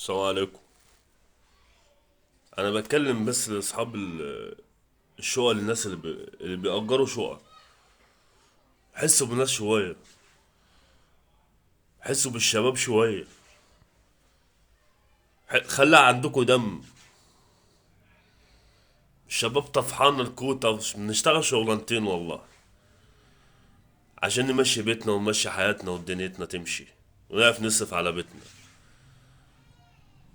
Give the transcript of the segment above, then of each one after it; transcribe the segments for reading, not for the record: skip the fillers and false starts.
السلام عليكم. انا بتكلم بس لاصحاب الشقق، للناس اللي بيأجروا شقق. حسوا بالناس شويه، حسوا بالشباب شويه، خلي عندكم دم. الشباب طفحان الكوتة، بنشتغل شغلانتين والله عشان نمشي بيتنا ونمشي حياتنا ودنيتنا تمشي ونعرف نصرف على بيتنا.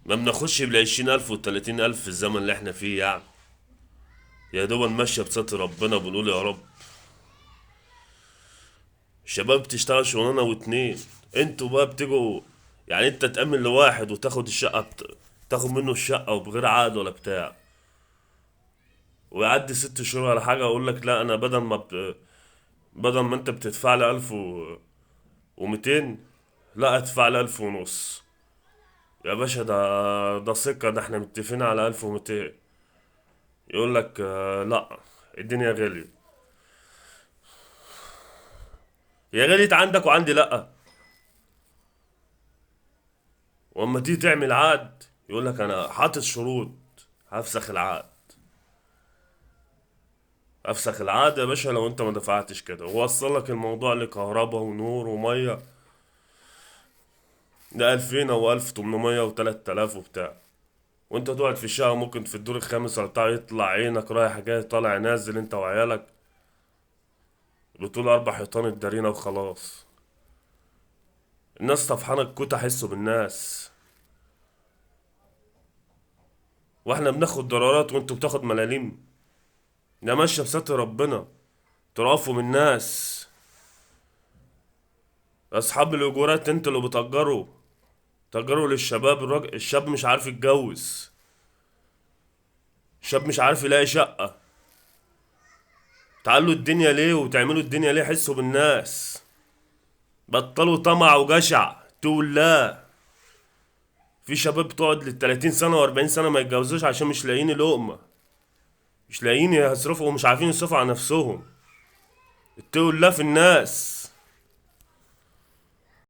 ما بناخدش بال20 ألف وال30 ألف في الزمن اللي احنا فيه، يعني يا دوب نمشي بستر ربنا، بنقول يا رب. الشباب بتشتغل شغلانة واتنين، انتوا بقى بتيجوا يعني انت تأمن لواحد وتاخد الشقة تاخد منه الشقة وبغير عقد ولا بتاع، ويعدي 6 شهور ولا حاجة اقول لك لا، انا بدل ما انت بتدفع لي 1200، لا ادفع لي 1500. يا باشا ده ثقة، ده احنا متفقين على 1200. يقول لك لا الدنيا غالية. يا غليت عندك وعندي لا. واما تيجي تعمل عقد يقول لك انا حاطط شروط، هفسخ العقد. افسخ العقد يا باشا لو انت ما دفعتش كده. ووصل لك الموضوع لكهرباء ونور وميه، ده 2000 او 1800 و3000 وبتاع، وانت تقعد في الشقه ممكن في الدور الخامس ولا بتاع، يطلع عينك رايح جاي طالع نازل انت وعيالك، بتقول 4 حيطان الدارينا وخلاص. الناس طفحانه الكوته، حسوا بالناس. واحنا بناخد ضرارات وانتوا بتاخد ملاليم. ده ماشيه بستر ربنا، ترافوا من الناس. اصحاب الاجورات انتوا اللي بتأجروا، تأجروا للشباب. الراجل الشاب مش عارف يتجوز، الشاب مش عارف يلاقي شقة. تعالوا الدنيا ليه وتعملوا الدنيا ليه؟ حسوا بالناس، بطلوا طمع وجشع. تقول لا، في شباب بتقعد للتلاتين سنة واربعين سنة ما يتجوزوش عشان مش لاقيين لقمة، مش لاقيين يصرفوا ومش عارفين يصرفوا على نفسهم. تقول لا في الناس.